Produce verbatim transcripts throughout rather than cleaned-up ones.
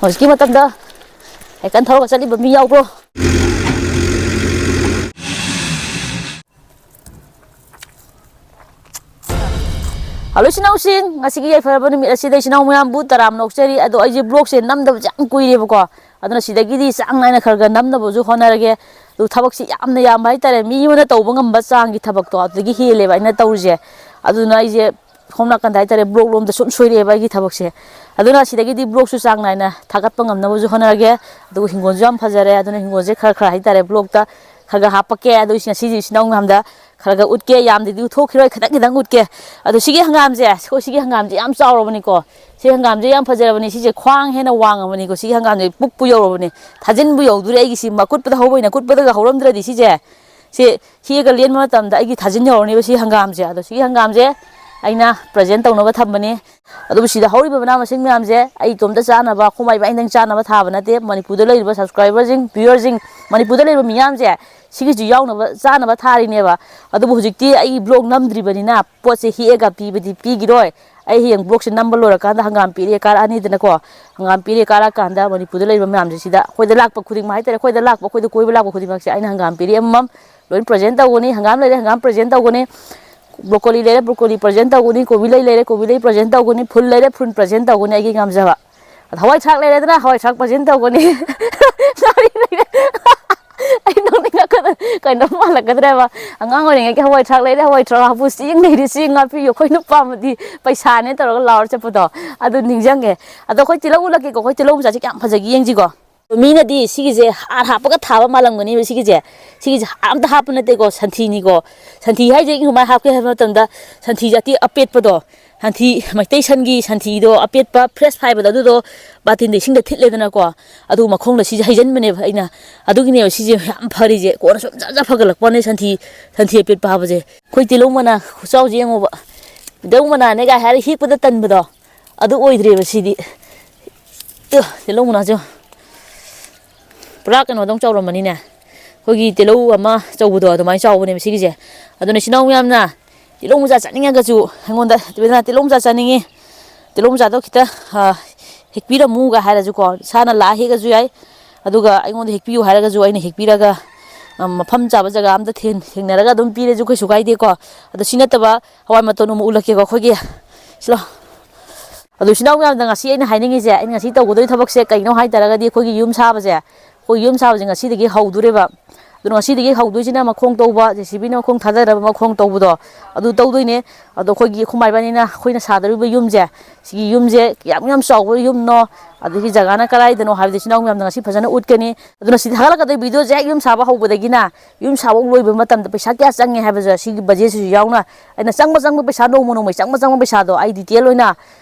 ꯍꯧꯖꯤꯛꯀꯤ ꯃꯇꯝꯗ ꯁꯥꯏꯀꯜ ꯊꯧꯔꯒ ꯆꯠꯂꯤꯕ ꯃꯤ ꯌꯥꯎꯕ꯭ꯔꯣ? ꯍꯜꯂꯣ ꯏꯆꯤꯟ ꯏꯅꯥꯎꯁꯤꯡ, ꯉꯁꯤꯒꯤ ꯌꯥꯏꯐꯔꯕ ꯅꯨꯃꯤꯠ ꯑꯁꯤꯗ ꯏꯆꯤꯟ ꯏꯅꯥꯎ ꯃꯌꯥꯝꯕꯨ ꯇꯔꯥꯝꯅ ꯑꯣꯛꯆꯔꯤ꯫ ꯑꯗꯣ ꯑꯩꯁꯦ vlogꯁꯦ ꯅꯝꯗꯕꯁꯦ ꯌꯥꯝ ꯀꯨꯏꯔꯦꯕꯀꯣ, ꯑꯗꯨꯅ ꯁꯤꯗꯒꯤꯗꯤ ꯆꯥꯡ ꯅꯥꯏꯅ ꯈꯔ ꯈꯔ ꯅꯝꯅꯕꯁꯨ ꯍꯣꯠꯅꯔꯒꯦ꯫ ꯑꯗꯨ ꯊꯕꯛꯁꯤ ꯌꯥꯝꯅ ꯌꯥꯝꯕ ꯍꯥꯏꯇꯥꯔꯦ, ꯃꯤ ꯑꯃꯅ ꯇꯧꯕ ꯉꯝꯕ ꯆꯥꯡꯒꯤ ꯊꯕꯛꯇꯣ ꯑꯗꯨꯗꯒꯤ ꯍꯦꯜꯂꯦꯕ ꯑꯩꯅ ꯇꯧꯔꯤꯁꯦ꯫ ꯑꯗꯨꯅ ꯑꯩꯁꯦ ꯁꯣꯝ ꯅꯥꯀꯟꯗ ꯍꯥꯏꯇꯥꯔꯦ vlog ꯂꯣꯝꯗ ꯁꯨꯝ ꯁꯣꯏꯔꯛꯑꯦꯕ ꯑꯩꯒꯤ ꯊꯕꯛꯁꯦ꯫ ꯑꯗꯨꯅ ꯁꯤꯗꯒꯤꯗꯤ vlogꯁꯨ ꯆꯥꯡ ꯅꯥꯏꯅ ꯊꯥꯒꯠꯄ ꯉꯝꯅꯕꯁꯨ ꯍꯣꯠꯅꯔꯒꯦ꯫ ꯑꯗꯨꯒ ꯍꯤꯡꯒꯣꯜꯁꯨ ꯌꯥꯝ ꯐꯖꯔꯦ, ꯑꯗꯨꯅ ꯍꯤꯡꯒꯣꯜꯁꯦ ꯈꯔ ꯈꯔ ꯍꯥꯏꯇꯥꯔꯦ vlogꯇ ꯈꯔ ꯈꯔ ꯍꯥꯞꯄꯛꯀꯦ꯫ ꯑꯗꯨ ꯉꯁꯤꯁꯨ ꯏꯆꯤꯟ ꯏꯅꯥꯎ ꯃꯌꯥꯝꯗ ꯈꯔ ꯈꯔ ꯎꯠꯀꯦ, ꯌꯥꯝꯗꯗꯤ ꯎꯠꯊꯣꯛꯈꯤꯔꯣꯏ, ꯈꯤꯇꯪ ꯈꯤꯇꯪ ꯎꯠꯀꯦ꯫ ꯑꯗꯣ ꯁꯤꯒꯤ ꯍꯪꯒꯥꯝꯁꯦ, ꯑꯩꯈꯣꯏ ꯁꯤꯒꯤ ꯍꯪꯒꯥꯝꯁꯦ ꯌꯥꯝ ꯆꯥꯎꯔꯕꯅꯤꯀꯣ꯫ ꯁꯤ ꯍꯪꯒꯥꯝꯁꯦ ꯌꯥꯝ ꯐꯖꯔꯕꯅꯤ꯫ ꯁꯤꯁꯦ ꯈ꯭ꯋꯥꯡ ꯍꯦꯟꯅ ꯋꯥꯡꯉꯕꯅꯤꯀꯣ꯫ ꯁꯤꯒꯤ ꯍꯪꯒꯥꯝꯁꯦ ꯄꯨꯛꯄꯨ ꯌꯧꯔꯕꯅꯤ, ꯊꯥꯖꯤꯟꯕꯨ ꯌꯧꯗꯣꯔꯦ꯫ ꯑꯩꯒꯤ ꯁꯤ ꯃꯀꯨꯠꯄꯗ ꯍꯧꯕꯅꯤꯅ ꯀꯨꯠꯄꯗꯒ ꯍꯧꯔꯝꯗ꯭ꯔꯗꯤ ꯁꯤꯁꯦ, ꯁꯤ ꯍꯦꯛꯑꯒ ꯂꯦꯟꯕ ꯃꯇꯝꯗ ꯑꯩꯒꯤ ꯊꯥꯖꯤꯟ ꯌꯧꯔꯅꯦꯕ ꯁꯤ ꯍꯪꯒꯥꯝꯁꯦ꯫ ꯑꯗꯣ ꯁꯤꯒꯤ ꯍꯪꯒꯥꯝꯁꯦ ꯑꯩꯅ present ꯇꯧꯅꯕ ꯊꯝꯕꯅꯤ꯫ ꯑꯗꯨꯕꯨ ꯁꯤꯗ ꯍꯧꯔꯤꯕ ꯃꯅꯥ ꯃꯁꯤꯡ ꯃꯌꯥꯝꯁꯦ ꯑꯩ ꯏꯇꯣꯝꯇ ꯆꯥꯅꯕ, ꯑꯩꯈꯣꯏ ꯏꯃꯥ ꯏꯕꯥꯅꯤꯗꯪ ꯆꯥꯅꯕ ꯊꯥꯕ ꯅꯠꯇꯦ꯫ ꯃꯅꯤꯄꯨꯔꯗ ꯂꯩꯔꯤꯕ subscriberꯁꯤꯡ, viewerꯁꯤꯡ, ꯃꯅꯤꯄꯨꯔꯗ ꯂꯩꯔꯤꯕ ꯃꯤꯌꯥꯝꯁꯦ ꯁꯤꯒꯤꯁꯨ ꯌꯥꯎꯅꯕ ꯆꯥꯅꯕ ꯊꯥꯔꯤꯅꯦꯕ꯫ ꯑꯗꯨꯕꯨ ꯍꯧꯖꯤꯛꯇꯤ ꯑꯩ vlog ꯅꯝꯗ꯭ꯔꯤꯕꯅꯤꯅ ꯄꯣꯠꯁꯦ ꯍꯦꯛꯑꯒ ꯄꯤꯕꯗꯤ ꯄꯤꯈꯤꯔꯣꯏ꯫ ꯑꯩ ꯍꯌꯦꯡ vlogꯁꯦ ꯅꯝꯕ ꯂꯣꯏꯔꯀꯥꯟꯗ ꯍꯪꯒꯥꯝ ꯄꯤꯔꯦ ꯀꯥꯔꯛꯑꯅꯤꯗꯅꯀꯣ꯫ ꯍꯪꯒꯥꯝ ꯄꯤꯔꯦ ꯀꯥꯔꯛꯑꯀꯥꯟꯗ ꯃꯅꯤꯄꯨꯔꯗ ꯂꯩꯔꯤꯕ ꯃꯌꯥꯝꯁꯦ ꯁꯤꯗ, ꯑꯩꯈꯣꯏꯗ ꯂꯥꯛꯄ ꯈꯨꯗꯤꯡꯃꯛ ꯍꯥꯏꯇꯥꯔꯦ, ꯑꯩꯈꯣꯏꯗ ꯂꯥꯛꯄ, ꯑꯩꯈꯣꯏꯗ ꯀꯣꯏꯕ ꯂꯥꯛꯄ ꯈꯨꯗꯤꯡꯃꯛꯁꯦ ꯑꯩꯅ ꯍꯪꯒꯥꯝ ꯄꯤꯔꯦ ꯑꯃꯃꯝ ꯂꯣꯏꯅ present ꯇꯧꯒꯅꯤ꯫ ꯍꯪꯒꯥꯝ ꯂꯩꯔꯦ, ꯍꯪꯒꯥꯝ present ꯇꯧꯒꯅꯤ꯫ Broccoli ꯂꯩꯔꯦ, broccoli present ꯇꯧꯒꯅꯤ꯫ ꯀꯣꯕꯤ ꯂꯩ ꯂꯩꯔꯦ, ꯀꯣꯕꯤ ꯂꯩ present ꯇꯧꯒꯅꯤ꯫ ꯐꯨꯜ ꯂꯩꯔꯦ, ꯐꯨꯜ present ꯇꯧꯒꯅꯤ ꯑꯩꯒꯤ ꯉꯝꯖꯕ꯫ ꯑꯗ ꯍꯋꯥꯏ ꯊ꯭ꯔꯥꯛ ꯂꯩꯔꯦꯗꯅ, ꯍꯋꯥꯏ ꯊ꯭ꯔꯥꯛ present ꯇꯧꯒꯅꯤ꯫ ꯉꯥꯔꯤ ꯂꯩꯔꯦ꯫ ꯑꯩ ꯅꯣꯛꯅꯤꯡꯉꯛꯀꯗꯣꯏ-, ꯀꯩꯅꯣꯝ ꯃꯥꯜꯂꯛꯀꯗ꯭ꯔꯦꯕ꯫ ꯑꯉꯥꯡ ꯑꯣꯏꯔꯤꯉꯩꯒꯤ ꯍꯋꯥꯏ ꯊ꯭ꯔꯥꯛ ꯂꯩꯔꯦ, ꯍꯋꯥꯏ ꯊ꯭ꯔꯥꯛ ꯍꯥꯞꯄꯨ, ꯆꯦꯡ ꯂꯩꯔꯦ, ꯆꯦꯡ ꯍꯥꯞꯄꯤꯌꯨ, ꯑꯩꯈꯣꯏ ꯅꯨꯄꯥ ꯑꯃꯗꯤ ꯄꯩꯁꯥꯅꯦ ꯇꯧꯔꯒ ꯂꯥꯎꯔ ꯆꯠꯄꯗꯣ꯫ ꯑꯗꯨ ꯅꯤꯡꯁꯤꯡꯉꯦ꯫ ꯑꯗꯣ ꯑꯩꯈꯣꯏ ꯇꯤꯜꯍꯧ ꯎꯠꯂꯛꯀꯦꯀꯣ, ꯑꯩꯈꯣꯏ ꯇꯤꯜꯍꯧ ꯃꯆꯥꯁꯦ ꯀꯌꯥꯝ ꯐꯖꯒꯦ ꯌꯦꯡꯁꯤꯀꯣ꯫ ꯃꯤꯅꯗꯤ ꯁꯤꯒꯤꯁꯦ ꯍꯥꯔ ꯍꯥꯞꯄꯒ ꯊꯥꯕ ꯃꯥꯜꯂꯝꯒꯅꯦꯕ ꯁꯤꯒꯤꯁꯦ꯫ ꯁꯤꯒꯤꯁꯦ ꯍꯥꯔ ꯑꯝꯇ ꯍꯥꯞꯄ ꯅꯠꯇꯦꯀꯣ, ꯁꯟꯊꯤꯅꯤꯀꯣ꯫ ꯁꯟꯊꯤ ꯍꯥꯏꯁꯦ ꯑꯩ ꯀꯃꯥꯏꯅ ꯍꯥꯞꯀꯦ ꯍꯥꯏꯕ ꯃꯇꯝꯗ, ꯁꯟꯊꯤꯁꯦ ꯑꯇꯦꯛ-, ꯑꯄꯦꯠꯄꯗꯣ, ꯁꯟꯊꯤ, ꯃꯩꯇꯩ ꯁꯟꯒꯤ ꯁꯟꯊꯤꯗꯣ ꯑꯄꯦꯠꯄ fresh ꯐꯥꯏꯕꯗꯣ, ꯑꯗꯨꯗꯣ ꯕꯥꯇꯤꯟꯗ ꯏꯁꯤꯡꯗ ꯊꯤꯠꯂꯦꯗꯅꯀꯣ, ꯑꯗꯨ ꯃꯈꯣꯡꯗ ꯁꯤꯁꯦ ꯍꯩꯖꯤꯟꯕꯅꯦꯕ ꯑꯩꯅ꯫ ꯑꯗꯨꯒꯤꯅꯦꯕ ꯁꯤꯁꯦ ꯌꯥꯝ ꯐꯔꯤꯁꯦ, ꯀꯣꯟꯅ ꯁꯨꯝ ꯖꯥ ꯖꯥ ꯐꯒꯠꯂꯛꯄꯅꯦ ꯁꯟꯊꯤ, ꯁꯟꯊꯤ ꯑꯄꯦꯠꯄ ꯍꯥꯞꯄꯁꯦ꯫ ꯑꯩꯈꯣꯏ ꯇꯤꯜꯍꯧ ꯃꯅꯥ ꯈꯨꯆꯥꯎꯁꯦ ꯌꯦꯡꯉꯣꯕ, ꯇꯤꯜꯍꯧ ꯃꯅꯥꯅꯦ ꯀꯥꯏ ꯍꯥꯏꯔ ꯍꯦꯛꯄꯗ ꯇꯟꯕꯗꯣ, ꯑꯗꯨ ꯑꯣꯏꯗ꯭ꯔꯦꯕ ꯁꯤꯗꯤ꯫ ꯇꯨ, ꯇꯤꯜꯍꯧ ꯃꯅꯥꯁꯦ ꯌꯦꯡꯉꯣ꯫ ꯄꯨꯔꯥ ꯀꯩꯅꯣꯗꯧ ꯆꯥꯎꯔꯝꯃꯅꯤꯅꯦ꯫ ꯑꯩꯈꯣꯏꯒꯤ ꯇꯤꯜꯍꯧ ꯑꯃ ꯑꯆꯧꯕꯗꯣ ꯑꯗꯨꯃꯥꯏꯅ ꯆꯥꯎꯕꯅꯦꯕ ꯁꯤꯒꯤꯁꯦ꯫ ꯑꯗꯨꯅ ꯏꯆꯤꯟ ꯏꯅꯥꯎ ꯃꯌꯥꯝꯅ ꯇꯤꯜꯍꯧ ꯃꯆꯥ ꯆꯥꯅꯤꯡꯉꯒꯁꯨ ꯑꯩꯉꯣꯟꯗ, "ꯇꯤꯜꯍꯧ ꯃꯆꯥꯗꯣ ꯈꯤꯇ, ꯑ, ꯍꯦꯛꯄꯤꯔꯝꯃꯨꯒ ꯍꯥꯏꯔꯁꯨꯀꯣ, ꯏꯁꯥꯅ ꯂꯥꯛꯑ ꯍꯦꯛꯑꯁꯨ ꯌꯥꯏ, ꯑꯗꯨꯒ ꯑꯩꯉꯣꯟꯗ ꯍꯦꯛꯄꯤꯌꯨ ꯍꯥꯏꯔꯒꯁꯨ ꯑꯩꯅ ꯍꯦꯛꯄꯤꯔꯒ, ꯑ, ꯃꯐꯝ ꯆꯥꯕ ꯖꯒꯥ ꯑꯝꯗ ꯊꯦꯡ-, ꯊꯦꯡꯅꯔꯒ ꯑꯗꯨꯝ ꯄꯤꯔꯁꯨ ꯀꯩꯁꯨ ꯀꯥꯏꯗꯦꯀꯣ꯫ ꯑꯗꯣ ꯁꯤ ꯅꯠꯇꯕ ꯍꯋꯥꯏ ꯃꯇꯣꯟ ꯑꯃ ꯎꯠꯂꯛꯀꯦꯀꯣ ꯑꯩꯈꯣꯏꯒꯤ꯫ ꯁꯤꯂꯣ꯫ ꯑꯗꯣ ꯏꯆꯤꯟ ꯏꯅꯥꯎ ꯃꯌꯥꯝꯗ ꯉꯁꯤ ꯑꯩꯅ ꯍꯥꯏꯅꯤꯡꯉꯤꯁꯦ, ꯑꯩꯅ ꯉꯁꯤ ꯇꯧꯒꯗꯣꯏ ꯊꯕꯛꯁꯦ ꯀꯩꯅꯣ ꯍꯥꯏ ꯇꯥꯔꯒꯗꯤ, ꯑꯩꯈꯣꯏꯒꯤ ꯌꯨꯝ ꯁꯥꯕꯁꯦ, ꯑꯩꯈꯣꯏ ꯌꯨꯝ ꯁꯥꯕꯁꯦ ꯉꯁꯤꯗꯒꯤ ꯍꯧꯗꯣꯔꯦꯕ꯫ ꯑꯗꯨꯅ ꯉꯁꯤꯗꯒꯤ ꯍꯧꯗꯣꯏꯁꯤꯅ ꯃꯈꯣꯡ ꯇꯧꯕ, JCB ꯅ ꯃꯈꯣꯡ ꯊꯥꯗꯅꯕ ꯃꯈꯣꯡ ꯇꯧꯕꯗꯣ, ꯑꯗꯨ ꯇꯧꯗꯣꯏꯅꯦ꯫ ꯑꯗꯣ ꯑꯩꯈꯣꯏꯒꯤ, ꯑꯩꯈꯣꯏ ꯃꯥ ꯏꯕꯥꯅꯤꯅ ꯑꯩꯈꯣꯏꯅ ꯁꯥꯗꯧꯔꯤꯕ ꯌꯨꯝꯁꯦ, ꯁꯤꯒꯤ ꯌꯨꯝꯁꯦ ꯀꯌꯥꯝ ꯌꯥꯝ ꯆꯥꯎꯕ ꯌꯨꯝꯅꯣ, ꯑꯗꯒꯤ ꯖꯒꯥꯅ ꯀꯗꯥꯏꯗꯅꯣ ꯍꯥꯏꯕꯗꯤ ꯏꯆꯤꯟ ꯏꯅꯥꯎ ꯃꯌꯥꯝꯗ ꯉꯁꯤ ꯐꯖꯅ ꯎꯠꯀꯅꯤ꯫ ꯑꯗꯨꯅ ꯁꯤꯗ ꯊꯥꯒꯠꯂꯛꯀꯗꯣꯏ video ꯁꯦ ꯍꯦꯛ ꯌꯨꯝ ꯁꯥꯕ ꯍꯧꯕꯗꯒꯤꯅ ꯌꯨꯝ ꯁꯥꯕ ꯂꯣꯏꯕ ꯃꯇꯝꯗ ꯄꯩꯁꯥ ꯀꯌꯥ ꯆꯪꯉꯦ ꯍꯥꯏꯕꯁꯦ, ꯁꯤꯒꯤ budget ꯁꯤꯁꯨ ꯌꯥꯎꯅ ꯑꯩꯅ ꯆꯪꯕ ꯆꯪꯕ ꯄꯩꯁꯥ, ꯅꯣꯡꯃ ꯅꯣꯡꯃꯒꯤ ꯆꯪꯕ ꯆꯪꯕ ꯄꯩꯁꯥꯗꯣ ꯑꯩ detail ꯑꯣꯏꯅ,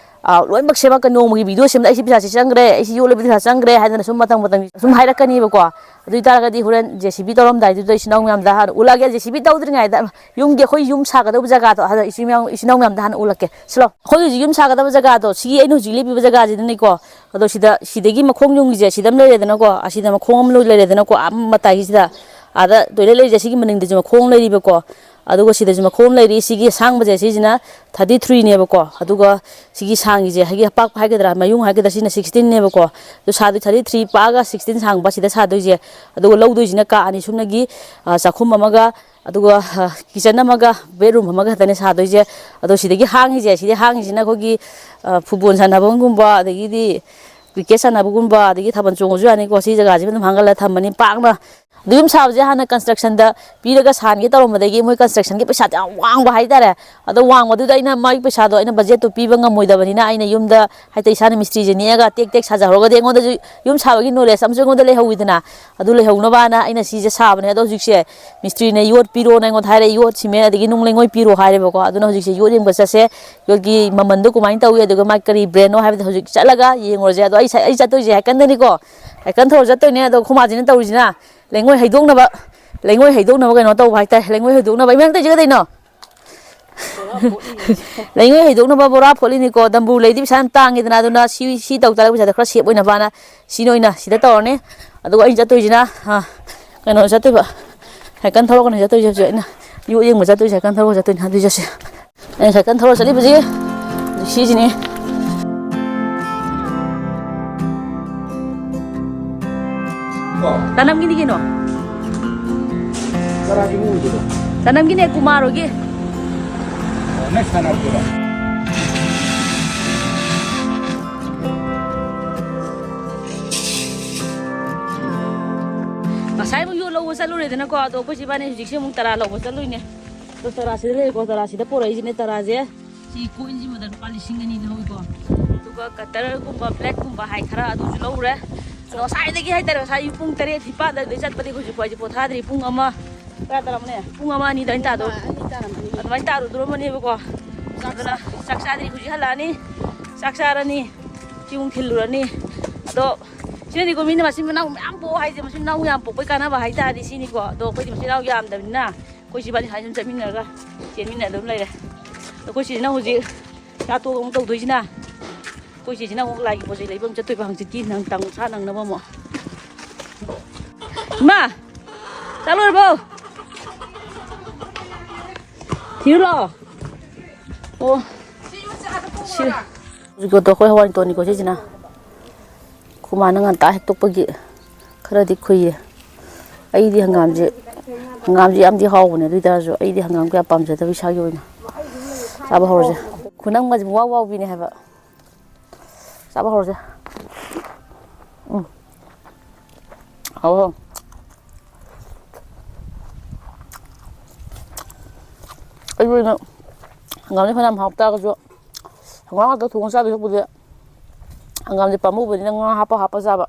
ꯑ, ꯂꯣꯏꯅꯃꯛ ꯁꯦꯝꯃꯛꯀ-, ꯅꯣꯡꯃꯒꯤ video ꯁꯦꯝꯕꯗ ꯑꯩ ꯁꯤ ꯄꯩꯁꯥꯁꯤ ꯆꯪꯈ꯭ꯔꯦ, ꯑꯩ ꯁꯤ ꯌꯣꯠꯂꯕ ꯄꯩꯁꯥ ꯆꯪꯈ꯭ꯔꯦ ꯍꯥꯏꯗꯅ ꯁꯨꯝ ꯃꯇꯝ ꯃꯇꯝꯒꯤ ꯁꯨꯝ ꯍꯥꯏꯔꯛꯀꯅꯤꯕꯀꯣ꯫ ꯑꯗꯨ ꯑꯣꯏꯇꯥꯔꯒꯗꯤ ꯍꯣꯔꯦꯟ JCB ꯇꯧꯔꯝꯗꯥꯏꯗꯨꯗ ꯏꯆꯤꯟ ꯏꯅꯥꯎ ꯃꯌꯥꯝꯗ ꯍꯥꯟꯅ ꯎꯠꯂꯛꯑꯒꯦ꯫ JCB ꯇꯧꯗ꯭ꯔꯤꯉꯩꯗ ꯌꯨꯝꯒꯤ, ꯑꯩꯈꯣꯏ ꯌꯨꯝ ꯁꯥꯒꯗꯧꯕ ꯖꯒꯥꯗꯣ ꯍꯥꯟꯅ ꯏꯆꯤꯟ ꯏꯅꯥꯎ, ꯏꯆꯤꯟ ꯏꯅꯥꯎ ꯃꯌꯥꯝꯗ ꯍꯥꯟꯅ ꯎꯠꯂꯛꯀꯦ꯫ ꯁꯤꯂꯣ, ꯑꯩꯈꯣꯏ ꯍꯧꯖꯤꯛ ꯌꯨꯝ ꯁꯥꯒꯗꯕ ꯖꯒꯥꯗꯣ, ꯁꯤꯒꯤ ꯑꯩꯅ ꯍꯧꯖꯤꯛ ꯂꯦꯞꯄꯤꯕ ꯖꯒꯥꯁꯤꯗꯅꯤꯀꯣ꯫ ꯑꯗꯣ ꯁꯤꯗ, ꯁꯤꯗꯒꯤ ꯃꯈꯣꯡ ꯌꯨꯡꯉꯤꯁꯦ ꯁꯤꯗ ꯑꯃ ꯂꯩꯔꯦꯗꯅꯀꯣ, ꯑꯁꯤꯗ ꯃꯈꯣꯡ ꯑꯃ ꯂꯩꯔꯦꯗꯅꯀꯣ, ꯑꯥ ꯃꯇꯥꯏꯒꯤꯁꯤꯗ, ꯑꯥꯗ toilet ꯂꯩꯔꯤꯁꯦ ꯁꯤꯒꯤ ꯃꯅꯤꯡꯗꯁꯨ ꯃꯈꯣꯡ ꯑꯃ ꯂꯩꯔꯤꯕꯀꯣ, ꯑꯗꯨꯒ ꯁꯤꯗꯁꯨ ꯃꯈꯣꯡ ꯑꯃ ꯂꯩꯔꯤ꯫ ꯁꯤꯒꯤ ꯑꯁꯥꯡꯕꯁꯦ ꯁꯤꯁꯤꯅ thirty three ꯅꯦꯕꯀꯣ, ꯑꯗꯨꯒ ꯁꯤꯒꯤ ꯁꯥꯡꯉꯤꯁꯦ, ꯍꯥꯏꯒꯤ ꯑꯄꯥꯛꯄ ꯍꯥꯏꯒꯗ꯭ꯔꯥ, ꯃꯌꯨꯡ ꯍꯥꯏꯒꯗ꯭ꯔꯥ, ꯁꯤꯅ sixteen ꯅꯦꯕꯀꯣ꯫ ꯑꯗꯨ ꯁꯥꯗꯣꯏ thirty three ꯄꯥꯛꯑꯒ sixteen ꯁꯥꯡꯕ ꯁꯤꯗ ꯁꯥꯗꯣꯏꯁꯦ꯫ ꯑꯗꯨꯒ ꯂꯧꯗꯣꯏꯁꯤꯅ ꯀꯥ ꯑꯅꯤ ꯁꯨꯞꯅꯒꯤ, ꯑ, ꯆꯥꯛꯈꯨꯝ ꯑꯃꯒ, ꯑꯗꯨꯒ, ꯑ, kitchen ꯑꯃꯒ bedroom ꯑꯃꯒ ꯈꯛꯇꯅꯦ ꯁꯥꯗꯣꯏꯁꯦ꯫ ꯑꯗꯣ ꯁꯤꯗꯒꯤ ꯍꯥꯡꯉꯤꯁꯦ, ꯁꯤꯗꯤ ꯍꯥꯡꯉꯤꯁꯤꯅ ꯑꯩꯈꯣꯏꯒꯤ, ꯑ, football ꯁꯥꯟꯅꯐꯝꯒꯨꯝꯕ, ꯑꯗꯒꯤꯗꯤ cricket ꯁꯥꯟꯅꯕꯒꯨꯝꯕ, ꯑꯗꯒꯤ ꯊꯥꯕꯜ ꯆꯣꯡꯕꯁꯨ ꯌꯥꯅꯤꯀꯣ꯫ ꯁꯤ ꯖꯒꯥꯁꯤꯃ ꯑꯗꯨꯝ ꯍꯥꯡꯍꯜꯂꯒ ꯊꯝꯃꯅꯤ ꯄꯥꯛꯅ꯫ ꯑꯗꯨ ꯌꯨꯝ ꯁꯥꯕꯁꯦ ꯍꯥꯟꯅ construction ꯗ ꯄꯤꯔꯒ ꯁꯥꯍꯟꯒꯦ ꯇꯧꯔꯝꯕꯗꯒꯤ ꯃꯣꯏ construction ꯒꯤ ꯄꯩꯁꯥꯗꯣ ꯌꯥꯝ ꯋꯥꯡꯕ ꯍꯥꯏꯇꯥꯔꯦ꯫ ꯑꯗꯣ ꯋꯥꯡꯕꯗꯨꯗ ꯑꯩꯅ ꯃꯥꯒꯤ ꯄꯩꯁꯥꯗꯣ ꯑꯩꯅ budget ꯇꯣ ꯄꯤꯕ ꯉꯝꯃꯣꯏꯗꯕꯅꯤꯅ ꯑꯩꯅ ꯌꯨꯝꯗ ꯍꯥꯏꯗꯤ ꯏꯁꯥꯅ ꯃꯤꯁꯇ꯭ꯔꯤꯁꯦ ꯅꯦꯛꯑꯒ ꯇꯦꯛ ꯇꯦꯛ ꯁꯥꯖꯍꯧꯔꯒꯗꯤ ꯑꯩꯉꯣꯟꯗꯁꯨ ꯌꯨꯝ ꯁꯥꯕꯒꯤ knowledge ꯑꯃꯁꯨ ꯑꯩꯉꯣꯟꯗ ꯂꯩꯍꯧꯋꯤꯗꯅ꯫ ꯑꯗꯨ ꯂꯩꯍꯧꯅꯕꯅ ꯑꯩꯅ ꯁꯤꯁꯦ ꯁꯥꯕꯅꯦ꯫ ꯑꯗꯣ ꯍꯧꯖꯤꯛꯁꯦ ꯃꯤꯁꯇ꯭ꯔꯤꯅ ꯌꯣꯠ ꯄꯤꯔꯣꯅ ꯑꯩꯉꯣꯟꯗ ꯍꯥꯏꯔꯛꯑꯦ, ꯌꯣꯠ, cement ꯑꯗꯒꯤ ꯅꯨꯡ ꯂꯩꯉꯣꯏ ꯄꯤꯔꯣ ꯍꯥꯏꯔꯦꯕꯀꯣ꯫ ꯑꯗꯨꯅ ꯍꯧꯖꯤꯛꯁꯦ ꯌꯣꯠ ꯌꯦꯡꯕ ꯆꯠꯁꯦ, ꯌꯣꯠꯀꯤ ꯃꯃꯟꯗꯣ ꯀꯃꯥꯏꯅ ꯇꯧꯏ, ꯑꯗꯨꯒ ꯃꯥꯒꯤ ꯀꯔꯤ brand ꯅꯣ ꯍꯥꯏꯕꯗꯣ ꯍꯧꯖꯤꯛ ꯆꯠꯂꯒ ꯌꯦꯡꯉꯨꯔꯁꯦ꯫ ꯑꯗꯣ ꯑꯩ ꯁ-, ꯑꯩ ꯆꯠꯇꯣꯏꯁꯦ ꯍꯥꯏꯀꯟꯗꯅꯤꯀꯣ, ꯍꯥꯏꯀꯟ ꯊꯧꯔ ꯆꯠꯇꯣꯏꯅꯦ꯫ ꯑꯗꯣ ꯑꯩꯈꯣꯏ ꯃꯥꯁꯤꯅ ꯇꯧꯔꯤꯁꯤꯅ ꯂꯩꯉꯣꯏ ꯍꯩꯗꯣꯛꯅꯕ, ꯂꯩꯉꯣꯏ ꯍꯩꯗꯣꯛꯅꯕ ꯀꯩꯅꯣ ꯇꯧꯕ ꯍꯥꯏꯇꯥꯔꯦ꯫ ꯂꯩꯉꯣꯏ ꯍꯩꯗꯣꯛꯅꯕ ꯏꯃꯥ ꯅꯪ ꯇꯧꯔꯤꯁꯦ ꯀꯩꯗꯧꯅꯣ? ꯂꯩꯉꯣꯏ ꯍꯩꯗꯣꯛꯅꯕ ꯕꯣꯔꯥ ꯐꯣꯠꯂꯤꯅꯤꯀꯣ꯫ ꯗꯝꯕꯨꯔ ꯂꯩꯗꯤ ꯄꯩꯁꯥ ꯌꯥꯝ ꯇꯥꯡꯉꯤꯗꯅ, ꯑꯗꯨꯅ ꯁꯤ, ꯁꯤ ꯇꯧ ꯇꯥꯔꯒ ꯄꯩꯁꯥꯗꯣ ꯈꯔ save ꯑꯣꯏꯅꯕꯅ ꯁꯤꯅ ꯑꯣꯏꯅ ꯁꯤꯗ ꯇꯧꯔꯅꯤ꯫ ꯑꯗꯨꯒ ꯑꯩꯅ ꯆꯠꯇꯣꯏꯁꯤꯅ, ꯑ, ꯀꯩꯅꯣ ꯆꯠꯇꯣꯏꯕ, ꯁꯥꯏꯀꯜ ꯊꯧꯔꯒꯅꯦ ꯆꯠꯇꯣꯏꯁꯦ꯫ ꯍꯧꯖꯤꯛ ꯑꯩꯅ ꯌꯣꯠ ꯌꯦꯡꯕ ꯆꯠꯇꯣꯏꯁꯦ, ꯁꯥꯏꯀꯜ ꯊꯧꯔꯒ ꯆꯠꯇꯣꯏꯅꯦ꯫ ꯑꯗꯨꯏ ꯆꯠꯁꯦ꯫ ꯑꯩꯅ ꯁꯥꯏꯀꯜ ꯊꯧꯔ ꯆꯠꯂꯤꯕꯁꯤ ꯁꯤꯁꯤꯅꯤ꯫ ꯇꯅꯝꯒꯤꯅꯤ ꯀꯩꯅꯣ꯫ ꯀꯅꯥꯒꯤ ꯏꯃꯨꯡꯒꯤꯅꯣ? ꯇꯅꯝꯒꯤꯅꯦ, ꯀꯨꯃꯥꯔ ꯍꯣꯏꯒꯤ꯫ ꯑꯣ, ꯅꯣꯏ ꯁꯥꯟꯅꯕꯗꯨꯔꯣ? ꯉꯁꯥꯏ ꯑꯃꯨꯛ ꯌꯣꯠ ꯂꯧꯕ ꯆꯠꯂꯨꯔꯦꯗꯅꯀꯣ, ꯑꯗꯣ ꯑꯩꯈꯣꯏ ꯏꯕꯥꯅꯤ ꯍꯧꯖꯤꯛꯁꯦ ꯑꯃꯨꯛ ꯇꯔꯥ ꯂꯧꯕ ꯆꯠꯂꯨꯏꯅꯦ꯫ ꯑꯗꯣ ꯇꯔꯥꯁꯤꯗ ꯂꯩꯔꯦꯀꯣ, ꯇꯔꯥꯁꯤꯗ ꯄꯣꯔꯛꯏꯁꯤꯅꯦ ꯇꯔꯥꯁꯦ꯫ ꯁꯤ ꯀꯣꯏꯟꯁꯤꯃꯗ ꯂꯨꯄꯥ ꯂꯤꯁꯤꯡ ꯑꯅꯤ ꯂꯧꯏꯀꯣ꯫ ꯑꯗꯨꯒ ꯀꯇꯔꯒꯨꯝꯕ, ꯕ꯭ꯂꯦꯛꯀꯨꯝꯕ ꯍꯥꯏ ꯈꯔ ꯑꯗꯨꯁꯨ ꯂꯧꯔꯦ꯫ ꯑꯗꯣ ꯉꯁꯥꯏꯗꯒꯤ ꯍꯥꯏꯇꯥꯔꯦ, ꯉꯁꯥꯏ ꯑꯌꯨꯛ ꯄꯨꯡ ꯇꯔꯦꯠ ꯅꯤꯄꯥꯟ ꯑꯗꯨꯋꯥꯏꯗꯩ ꯆꯠꯄꯗꯤ ꯍꯧꯖꯤꯛ ꯐꯥꯎ ꯑꯩꯁꯦ ꯄꯣꯊꯥꯗ꯭ꯔꯤ꯫ ꯄꯨꯡ ꯑꯃ ꯀꯌꯥ ꯇꯥꯔꯝꯃꯅꯤ? ꯄꯨꯡ ꯑꯃ ꯑꯅꯤ ꯑꯗꯨꯃꯥꯏꯅ ꯇꯥꯗꯣ-, ꯑꯅꯤ ꯇꯥꯔꯝꯃꯅꯤ꯫ ꯑꯗꯨꯃꯥꯏꯅ ꯇꯥꯔꯨꯗꯣꯔꯝꯃꯅꯦꯕꯀꯣ꯫ ꯆꯥꯛ ꯑꯗꯨꯅ ꯆꯥ- ꯆꯥꯛ ꯆꯥꯗ꯭ꯔꯤ꯫ ꯍꯧꯖꯤꯛ ꯍꯜꯂꯛꯑꯅꯤ, ꯆꯥꯛ ꯆꯥꯔꯅꯤ, ꯆꯤꯡ ꯊꯤꯜꯂꯨꯔꯅꯤ꯫ ꯑꯗꯣ ꯁꯤꯅꯗꯤꯀꯣ, ꯃꯤꯅ ꯃꯆꯤꯟ ꯃꯅꯥꯎ ꯃꯌꯥꯝ ꯄꯣꯛꯑꯣ ꯍꯥꯏꯁꯦ, ꯃꯆꯤꯟ ꯃꯅꯥꯎ ꯌꯥꯝ ꯄꯣꯛꯄꯩ ꯀꯥꯟꯅꯕ ꯍꯥꯏꯇꯥꯔꯗꯤ ꯁꯤꯅꯤꯀꯣ꯫ ꯑꯗꯣ ꯑꯩꯈꯣꯏꯗꯤ ꯃꯆꯤꯟ ꯃꯅꯥꯎ ꯌꯥꯝꯗꯕꯅꯤꯅ ꯑꯩꯈꯣꯏ ꯁꯤ ꯏꯕꯥꯅꯤ ꯁꯨꯃꯥꯏꯅ ꯁꯨꯝ ꯆꯠꯃꯤꯟꯅꯔꯒ ꯆꯦꯟꯃꯤꯟꯅ ꯑꯗꯨꯝ ꯂꯩꯔꯦ꯫ ꯑꯩꯈꯣꯏ ꯁꯤꯁꯤꯅ ꯍꯧꯖꯤꯛ ꯆꯥ ꯇꯣꯛꯑꯒ ꯑꯃꯨꯛ ꯇꯧꯗꯣꯏꯁꯤꯅ, ꯑꯩꯈꯣꯏ ꯆꯦꯁꯤꯅ ꯑꯃꯨꯛ ꯂꯥꯏꯒꯤ ꯄꯣꯠ ꯆꯩ ꯂꯩꯕ ꯑꯃꯨꯛ ꯆꯠꯇꯣꯏꯕ ꯍꯪꯆꯤꯠꯀꯤ ꯅꯪ ꯇꯥꯡ ꯁꯥ ꯅꯪꯅꯕ ꯑꯃꯨꯛ꯫ ꯏꯃꯥ! ꯆꯥ ꯂꯣꯏꯔꯕꯣ? ꯊꯤꯔꯨ ꯂꯥꯛꯑꯣ꯫ ꯑꯣ꯫ ꯁꯤ-, ꯍꯧꯖꯤꯛꯀꯤꯗꯣ ꯑꯩꯈꯣꯏ ꯍꯋꯥꯏ ꯇꯣꯟꯅꯤꯀꯣ ꯁꯤꯁꯤꯅ꯫ ꯈꯨꯃꯥꯅ ꯉꯟꯇꯥ ꯍꯦꯛꯇꯣꯛꯄꯒꯤ ꯈꯔꯗꯤ ꯈꯨꯏꯌꯦ꯫ ꯑꯩꯗꯤ ꯍꯪꯒꯥꯝꯁꯦ, ꯍꯪꯒꯥꯝꯁꯦ ꯌꯥꯝꯗꯤ ꯍꯥꯎꯕꯅꯦ, ꯑꯗꯨ ꯑꯣꯏ ꯇꯥꯔꯁꯨ ꯑꯩꯗꯤ ꯍꯪꯒꯥꯝ ꯀꯌꯥ ꯄꯥꯝꯖꯗꯕ ꯏꯁꯥꯒꯤ ꯑꯣꯏꯅ꯫ ꯆꯥꯕ ꯍꯧꯔꯁꯦ꯫ ꯈꯨꯅꯝꯒꯁꯦ ꯄꯨꯡꯋꯥꯎ ꯋꯥꯎꯕꯤꯅꯦ ꯍꯥꯏꯕ꯫ ꯆꯥꯕ ꯍꯧꯔꯁꯦ꯫ ꯎꯝ꯫ ꯍꯥꯎ, ꯍꯥꯎ꯫ ꯑꯩꯒꯤ ꯑꯣꯏꯅ ꯍꯪꯒꯥꯝꯁꯦ ꯐꯅꯌꯥꯝ ꯍꯥꯎ ꯇꯥꯔꯒꯁꯨ, ꯍꯪꯒꯥꯝ ꯉꯥꯛꯇ ꯊꯣꯡꯉ ꯆꯥꯗꯣꯏ ꯁꯔꯨꯛꯄꯨꯗꯤ, ꯍꯪꯒꯥꯝꯁꯦ ꯄꯥꯝꯃꯨꯕꯅꯤꯅ ꯉꯥ ꯍꯥꯞꯄ ꯍꯥꯞꯄ ꯆꯥꯕ꯫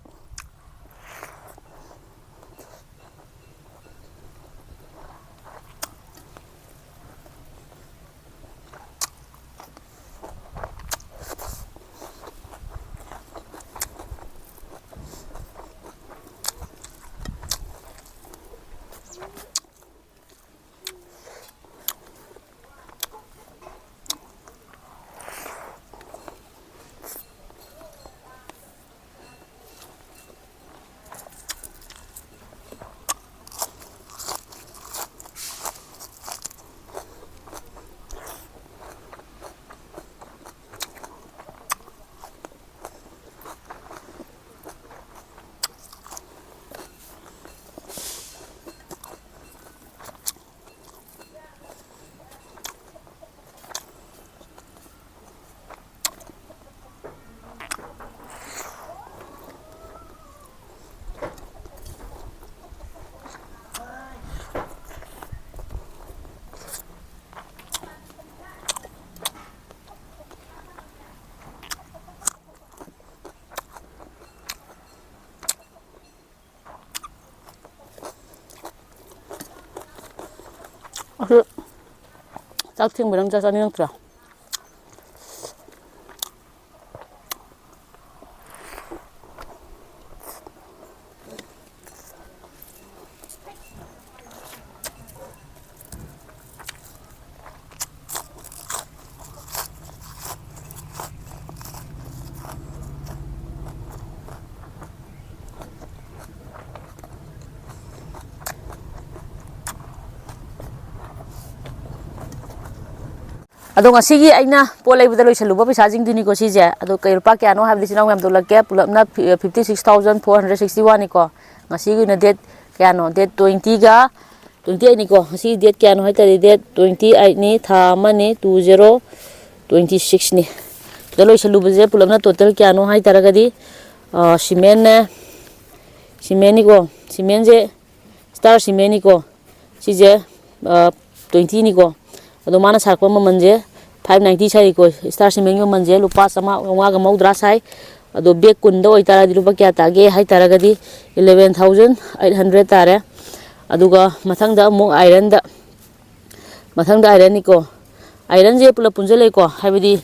ꯑꯗꯨ ꯆꯥꯛ ꯊꯦꯡꯕ ꯅꯪ ꯆꯥꯛ ꯆꯥꯅꯤꯡꯉꯛꯇ꯭ꯔꯣ? ꯑꯗꯣ ꯉꯁꯤꯒꯤ ꯑꯩꯅ ꯄꯣꯠ ꯂꯩꯕꯗ ꯂꯣꯏꯁꯜꯂꯨꯕ ꯄꯩꯁꯥꯁꯤꯡꯗꯨꯅꯤꯀꯣ ꯁꯤꯁꯦ꯫ ꯑꯗꯣ ꯀꯩ ꯂꯨꯄꯥ ꯀꯌꯥꯅꯣ ꯍꯥꯏꯕꯗꯤ ꯏꯆꯤꯟ ꯏꯅꯥꯎ ꯃꯌꯥꯝꯗ ꯎꯠꯂꯛꯀꯦ꯫ ꯄꯨꯂꯞꯅ ꯐꯤ-, fifty six thousand four hundred sixty one ꯅꯤꯀꯣ꯫ ꯉꯁꯤꯒꯤ ꯑꯣꯏꯅ date ꯀꯌꯥꯅꯣ? Date twenty ꯒ twenty eight ꯅꯤꯀꯣ꯫ ꯉꯁꯤ date ꯀꯌꯥꯅꯣ ꯍꯥꯏ ꯇꯥꯔꯗꯤ date twenty eight ꯅꯤ, ꯊꯥ ꯑꯃꯅꯤ, two zero twenty six ꯅꯤ꯫ ꯁꯤꯗ ꯂꯣꯏꯁꯜꯂꯨꯕꯁꯦ ꯄꯨꯂꯞꯅ total ꯀꯌꯥꯅꯣ ꯍꯥꯏ ꯇꯥꯔꯒꯗꯤ, ꯑ, cement ꯅꯦ, cement ꯅꯤꯀꯣ꯫ Cement ꯁꯦ Star Cement ꯅꯤꯀꯣ꯫ ꯁꯤꯁꯦ, ꯑ, twenty ꯅꯤꯀꯣ꯫ ꯑꯗꯣ ꯃꯥꯅ ꯁꯥꯔꯛꯄ ꯃꯃꯜꯁꯦ five ninety ꯁꯥꯏꯀꯣ꯫ Star Cement ꯒꯤ ꯃꯃꯜꯁꯦ ꯂꯨꯄꯥ ꯆꯥꯝꯃꯉꯥ, ꯆꯥꯝꯃꯉꯥꯒ ꯃꯧꯗ꯭ꯔꯥ ꯁꯥꯏ꯫ ꯑꯗꯣ bag ꯀꯨꯟꯗ ꯑꯣꯏꯇꯥꯔꯗꯤ ꯂꯨꯄꯥ ꯀꯌꯥ ꯇꯥꯒꯦ ꯍꯥꯏ ꯇꯥꯔꯒꯗꯤ eleven thousand eight hundred ꯇꯥꯔꯦ꯫ ꯑꯗꯨꯒ ꯃꯊꯪꯗ ꯑꯃꯨꯛ iron ꯗ, ꯃꯊꯪꯗ iron ꯅꯤꯀꯣ꯫ Iron ꯁꯦ ꯄꯨꯂꯞ ꯄꯨꯟꯁꯤꯜꯂꯦꯀꯣ, ꯍꯥꯏꯕꯗꯤ,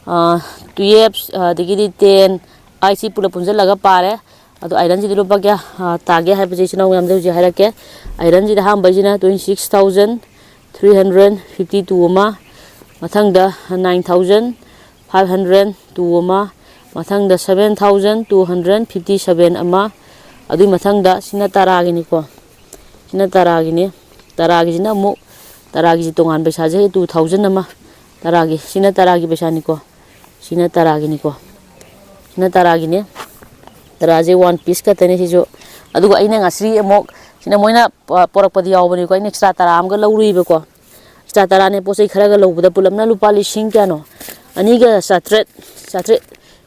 ꯑ, twelve, ꯑꯗꯒꯤꯗꯤ ten, eight ꯁꯤ ꯄꯨꯂꯞ ꯄꯨꯟꯁꯤꯜꯂꯒ ꯄꯥꯔꯦ꯫ ꯑꯗꯣ iron ꯁꯤꯗꯤ ꯂꯨꯄꯥ ꯀꯌꯥ, ꯑ, ꯇꯥꯒꯦ ꯍꯥꯏꯕꯁꯦ ꯏꯆꯤꯟ ꯏꯅꯥꯎ ꯃꯌꯥꯝꯗ ꯍꯧꯖꯤꯛ ꯍꯥꯏꯔꯛꯀꯦ꯫ Iron ꯁꯤꯗ ꯑꯍꯥꯟꯕꯩꯁꯤꯅ twenty six thousand three hundred fifty two ꯑꯃ, ꯃꯊꯪꯗ nine thousand five hundred two ꯑꯃ, ꯃꯊꯪꯗ seven thousand two hundred fifty seven ꯑꯃ, ꯑꯗꯨꯒꯤ ꯃꯊꯪꯗ ꯁꯤꯅ ꯇꯔꯥꯒꯤꯅꯤꯀꯣ꯫ ꯁꯤꯅ ꯇꯔꯥꯒꯤꯅꯤ꯫ ꯇꯔꯥꯒꯤꯁꯤꯅ ꯑꯃꯨꯛ, ꯇꯔꯥꯒꯤꯁꯤ ꯇꯣꯉꯥꯟ ꯄꯩꯁꯥꯁꯦ two thousand ꯑꯃ, ꯇꯔꯥꯒꯤ, ꯁꯤꯅ ꯇꯔꯥꯒꯤ ꯄꯩꯁꯥꯅꯤꯀꯣ꯫ ꯁꯤꯅ ꯇꯔꯥꯒꯤꯅꯤꯀꯣ꯫ ꯁꯤꯅ ꯇꯔꯥꯒꯤꯅꯤ꯫ ꯇꯔꯥꯁꯦ one piece ꯈꯛꯇꯅꯤ ꯁꯤꯁꯨ꯫ ꯑꯗꯨꯒ ꯑꯩꯅ ꯉꯁꯤ ꯑꯃꯨꯛ, ꯁꯤꯅ ꯃꯣꯏꯅ ꯄ-, ꯄꯣꯔꯛꯄꯗꯤ ꯌꯥꯎꯕꯅꯤꯀꯣ꯫ ꯑꯩꯅ extra ꯇꯔꯥ ꯑꯃꯒ ꯂꯧꯔꯨꯏꯕꯀꯣ꯫ Extra ꯇꯔꯥꯅꯦ ꯄꯣꯠ ꯆꯩ ꯈꯔꯒ ꯂꯧꯕꯗ ꯄꯨꯂꯞꯅ ꯂꯨꯄꯥ ꯂꯤꯁꯤꯡ ꯀꯌꯥꯅꯣ? ꯑꯅꯤꯒ ꯆꯥꯇ꯭ꯔꯦꯠ, ꯆꯥꯇ꯭ꯔꯦꯠ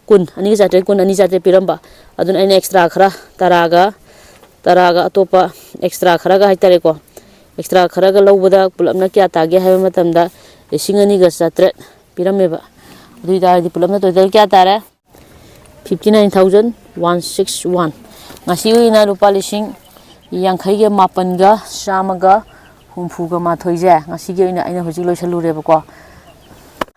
ꯀꯨꯟ, ꯑꯅꯤꯒ ꯆꯥꯇ꯭ꯔꯦꯠ ꯀꯨꯟ, ꯑꯅꯤ ꯆꯥꯇ꯭ꯔꯦꯠ ꯄꯤꯔꯝꯕ꯫ ꯑꯗꯨꯅ ꯑꯩꯅ extra ꯈꯔ ꯇꯔꯥꯒ, ꯇꯔꯥꯒ ꯑꯇꯣꯞꯄ extra ꯈꯔꯒ ꯍꯥꯏꯇꯥꯔꯦꯀꯣ꯫ Extra ꯈꯔꯒ ꯂꯧꯕꯗ ꯄꯨꯂꯞꯅ ꯀꯌꯥ ꯇꯥꯒꯦ ꯍꯥꯏꯕ ꯃꯇꯝꯗ ꯂꯤꯁꯤꯡ ꯑꯅꯤꯒ ꯆꯥꯇ꯭ꯔꯦꯠ ꯄꯤꯔꯝꯃꯦꯕ꯫ ꯑꯗꯨ ꯑꯣꯏꯇꯥꯔꯗꯤ ꯄꯨꯂꯞꯅ total ꯀꯌꯥ ꯇꯥꯔꯦ? Fifty nine thousand one six one꯫ ꯉꯁꯤ ꯑꯣꯏꯅ ꯂꯨꯄꯥ ꯂꯤꯁꯤꯡ ꯌꯥꯡꯈꯩꯒ ꯃꯥꯄꯟꯒ ꯆꯥꯝꯃꯒ ꯍꯨꯝꯐꯨꯒ ꯃꯥꯊꯣꯏꯁꯦ ꯉꯁꯤꯒꯤ ꯑꯣꯏꯅ ꯑꯩꯅ ꯍꯧꯖꯤꯛ ꯂꯣꯏꯁꯜꯂꯨꯔꯦꯕꯀꯣ꯫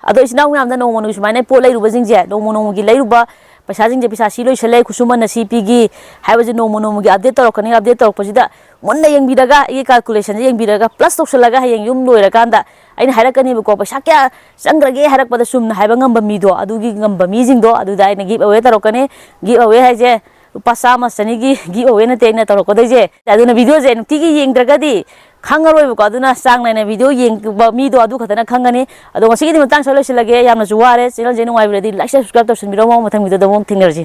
ꯑꯗꯣ ꯏꯆꯤꯟ ꯏꯅꯥꯎ ꯃꯌꯥꯝꯗ ꯅꯣꯡꯃ ꯅꯣꯡꯃꯒꯤ ꯁꯨꯃꯥꯏꯅ ꯄꯣꯠ ꯂꯩꯔꯨꯕꯁꯤꯡꯁꯦ, ꯅꯣꯡꯃ ꯅꯣꯡꯃꯒꯤ ꯂꯩꯔꯨꯕ ꯄꯩꯁꯥꯁꯤꯡꯁꯦ, ꯄꯩꯁꯥ ꯁꯤ ꯂꯣꯏꯁꯜꯂꯦ, ꯈꯨꯠꯁꯨꯃꯟꯅ ꯁꯤ ꯄꯤꯈꯤ ꯍꯥꯏꯕꯁꯦ ꯅꯣꯡꯃ ꯅꯣꯡꯃꯒꯤ update ꯇꯧꯔꯛꯀꯅꯤ꯫ Update ꯇꯧꯔꯛꯄꯁꯤꯗ ꯃꯨꯟꯅ ꯌꯦꯡꯕꯤꯔꯒ, ꯑꯩꯒꯤ calculation ꯁꯦ ꯌꯦꯡꯕꯤꯔꯒ, plus ꯇꯧꯁꯜꯂꯒ ꯍꯌꯦꯡ ꯌꯨꯝ ꯂꯣꯏꯔꯀꯥꯟꯗ ꯑꯩꯅ ꯍꯥꯏꯔꯛꯀꯅꯦꯕꯀꯣ꯫ ꯄꯩꯁꯥ ꯀꯌꯥ ꯆꯪꯈ꯭ꯔꯒꯦ ꯍꯥꯏꯔꯛꯄꯗ ꯆꯨꯝꯅ ꯍꯥꯏꯕ ꯉꯝꯕ ꯃꯤꯗꯣ, ꯑꯗꯨꯒꯤ ꯉꯝꯕ ꯃꯤꯁꯤꯡꯗꯣ ꯑꯗꯨꯗ ꯑꯩꯅ give away ꯇꯧꯔꯛꯀꯅꯤ꯫ Give away ꯍꯥꯏꯁꯦ ꯂꯨꯄꯥ ꯆꯥꯝꯃ ꯆꯅꯤꯒꯤ give away ꯅꯠꯇꯦ ꯑꯩꯅ ꯇꯧꯔꯛꯀꯗꯣꯏꯁꯦ꯫ ꯑꯗꯨꯅ video ꯁꯦ ꯅꯨꯡꯇꯤꯒꯤ ꯌꯦꯡꯗ꯭ꯔꯒꯗꯤ ꯈꯪꯉꯔꯣꯏꯕꯀꯣ꯫ ꯑꯗꯨꯅ ꯆꯥꯡ ꯅꯥꯏꯅ video ꯌꯦꯡꯕ ꯃꯤꯗꯣ ꯑꯗꯨ ꯈꯛꯇꯅ ꯈꯪꯒꯅꯤ꯫ ꯑꯗꯣ ꯉꯁꯤꯒꯤꯗꯤ ꯃꯇꯥꯡ ꯁ꯭ꯋꯥꯏ ꯂꯣꯏꯁꯤꯜꯂꯒꯦ꯫ ꯌꯥꯝꯅꯁꯨ ꯋꯥꯔꯦ꯫ Channel ꯁꯦ ꯅꯨꯡꯉꯥꯏꯕꯤꯔꯗꯤ like, subscribe ꯇꯧꯁꯟꯕꯤꯔꯝꯃꯣ꯫ ꯃꯊꯪ video ꯗ ꯑꯃꯨꯛ ꯊꯦꯡꯅꯔꯁꯤ꯫